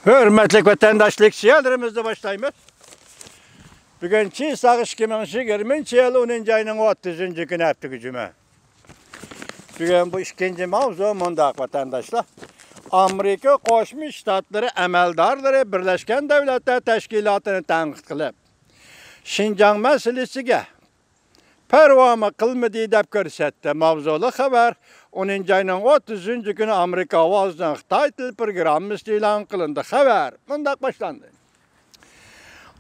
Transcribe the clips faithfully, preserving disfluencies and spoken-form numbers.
ھۆرمەتلىك ۋەتەنداشلىق شىئەلىرىمىزنى باشلايمىز. بۈگۈن چىساغ ئىككى مىڭ يىگىرمىنچى يىل ئونىنچى ئاينىڭ ئوتتۇزىنچى كۈنى، ھەپتىگە جۈمە. بۈگۈن بۇ ئىككىنچى ماۋزۇ مۇنداق، ۋەتەنداشلار. ئامېرىكا قوشما شتاتلىرى ئەمەلدارلىرى بىرلەشكەن دۆلەتلەر تەشكىلاتىنى تەنقىد قىلىپ، شىنجاڭ مەسىلىسىگە پەرۋامۇ قىلمىدى دەپ كۆرسەتتى. ماۋزۇلۇق خەۋەر ئونىنچى ئاينىڭ ئوتتۇزىنچى كۈنى ئامېرىكا ئاۋازىنىڭ خىتاي تىل پروگراممىسىدا ئېلان قىلىندى. خەۋەر مۇنداق باشلاندى.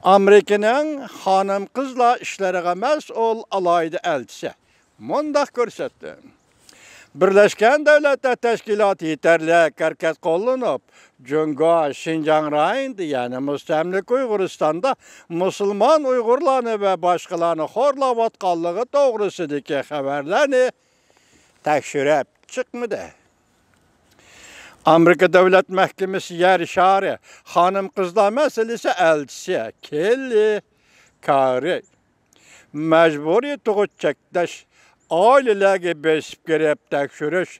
ئامېرىكىنىڭ خانىم-قىزلار ئىشلىرىغا مەسئۇل ئالاھىدە ئەلچىسى مۇنداق كۆرسەتتى. بىرلەشكەن دۆلەتلەر تەشكىلاتى يېتەرلىك ھەرىكەت قوللىنىپ، جۇڭگو شىنجاڭ رايونىدا، يەنى مۇستەملىكە ئۇيغۇرىستاندا مۇسۇلمان ئۇيغۇرلارنى ۋە باشقىلارنى خورلاۋاتقانلىقى توغرىسىدىكى خەۋەرلەرنى تەكشۈرۈپ چىقمىدى. ئامېرىكا دۆلەت مەھكىمىسى يەر شارى خانىم-قىزلار مەسىلىسى ئەلچىسى كېللى كاررى مەجبۇرىي تۇغۇت چەكلەش، ئائىلىلەرگە بېسىپ كىرىپ تەكشۈرۈش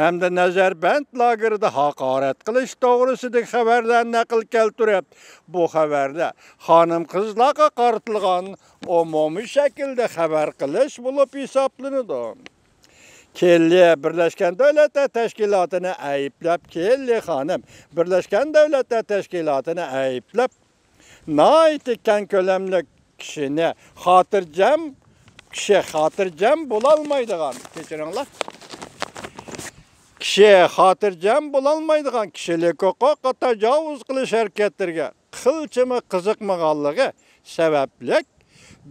ھەمدە نەزەربەند لاگېرىدا ھاقارەت قىلىش توغرىسىدىكى خەۋەرلەرنى نەقىل كەلتۈرۈپ، بۇ خەۋەردە خانىم-قىزلارغا قارىتىلغان ئومۇمىي شەكىلدە خەۋەر قىلىش بولۇپ ھېسابلىنىدۇ. كېللى بىرلەشكەن دۆلەتلەر تەشكىلاتىنى ئەيىبلەپ، كېللى خانىم بىرلەشكەن دۆلەتلەر تەشكىلاتىنى ئەيىبلەپ، ناھايىتى كەڭ كۆلەملىك كىشىنى خاتىرجەم، كىشى خاتىرجەم بولالمايدىغان، كەچۈرۈڭلار. كىشى خاتىرجەم بولالمايدىغان، كىشىلىك ھوقۇققا تاجاۋۇز قىلىش ھەرىكەتلىرىگە قىلچىمۇ قىزىقمىغانلىقى سەۋەبلىك،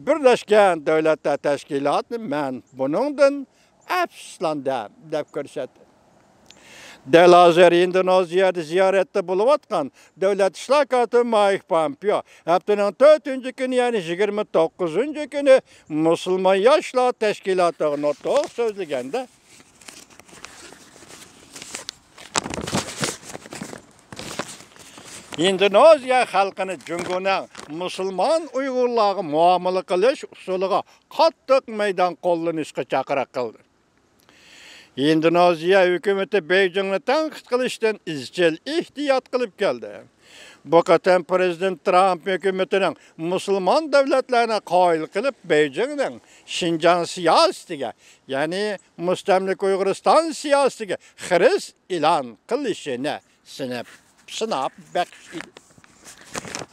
بىرلەشكەن دۆلەتلەر تەشكىلاتىنى مەن بۇنىڭدىن ئەپسۇسلاندىم، دەپ كۆرسەتتى. دەل ھازىر ھىندونېزىيەدە زىيارەتتە بولۇۋاتقان دۆلەت ئىشلار كاتىپى مايك پامپېئو ھەپتىنىڭ تۆتىنچى كۈنى، يەنى يىگىرمە توققۇزىنچى كۈنى مۇسۇلمان ياشلار تەشكىلاتىغا نۇتۇق سۆزلىگەندە، ھىندونېزىيە خەلقىنى جۇڭگونىڭ مۇسۇلمان ئۇيغۇرلارغا مۇئامىلە قىلىش ئۇسۇلىغا قاتتىق مەيدان قوللىنىشقا چاقىرىق قىلدى. ھىندونېزىيە ھۆكۈمىتى بېيجىڭنى تەنقىد قىلىشتىن ئىزچىل ئېھتىيات قىلىپ كەلدى. بۇ قېتىم پىرېزىدېنت ترامپ ھۆكۈمىتىنىڭ مۇسۇلمان دۆلەتلەرنى قايىل قىلىپ، بېيجىڭنىڭ شىنجاڭ سىياسىتىگە، يەنى مۇستەملىكە ئۇيغۇرىستان سىياسىتىگە خىرىس ئېلان قىلىشىنى سىنىپ، سىناپ بېقىش ئىدى.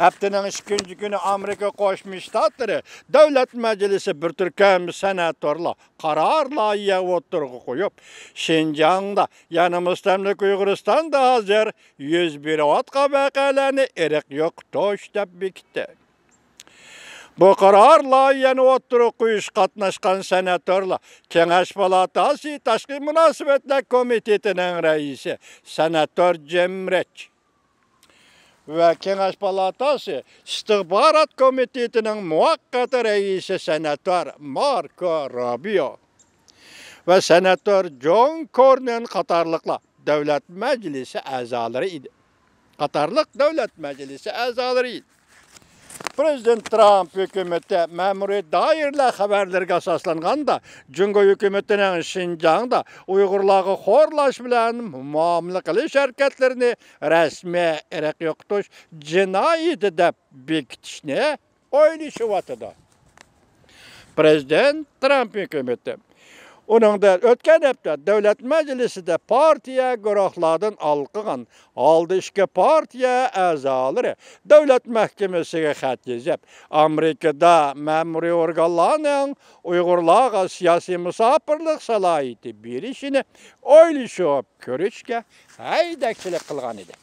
ھەپتىنىڭ ئىككىنچى كۈنى ئامېرىكا قوشما شتاتلىرى دۆلەت مەجلىسى بىر تۈركۈم سېناتورلار قارار لايىھە ئوتتۇرىغا قويۇپ، شىنجاڭدا، يەنى مۇستەملىكە ئۇيغۇرىستاندا ھازىر يۈز بېرىۋاتقان ۋەقەلەرنى ئىرق يوقىتىش دەپ بېكىتتى. بۇ قارار لايىھەنى ئوتتۇرىغا قويۇشقا قاتناشقان سېناتورلار كېڭەش پالاتاسى تاشقى مۇناسىۋەتلەر كومىتېتىنىڭ رەئىسى سېناتور جىم رىچ ۋە كېڭەش پالاتاسى ئىستىخبارات كومىتېتىنىڭ مۇۋەققەت رەئىسى سېناتور ماركو روبىيو ۋە سېناتور جون كورنىن قاتارلىقلار دۆلەت مەجلىسى ئەزالىرى ئىدى. قاتارلىق دۆلەت مەجلىسى ئەزالىرى ئىدى. پىرېزىدېنت ترامپ ھۆكۈمىتى مەمۇرىي دائىرىلەر خەۋەرلىرىگە ئاساسلانغاندا، جۇڭگو ھۆكۈمىتىنىڭ شىنجاڭدا ئۇيغۇرلارغا خورلاش بىلەن مۇئامىلە قىلىش ھەرىكەتلىرىنى رەسمىي ئىرق يوقىتىش جىنايىتى دەپ بېكىتىشنى ئويلىشىۋاتىدۇ. پىرېزىدېنت ترامپ ھۆكۈمىتى. ئۇنىڭدىن ئۆتكەن ھەپتە دۆلەت مەجلىسىدە پارتىيە گۇرۇھلاردىن ھالقىغان ھالدا ئىككى پارتىيە ئەزالىرى دۆلەت مەھكىمىسىگە خەت يېزىپ، ئامېرىكىدا مەمۇرىي ئورگانلارنىڭ ئۇيغۇرلارغا سىياسىي مۇساپىرلىق سالاھىيىتى بېرىشىنى ئويلىشىپ كۆرۈشكە ھەيدەكچىلىك قىلغان ئىدى.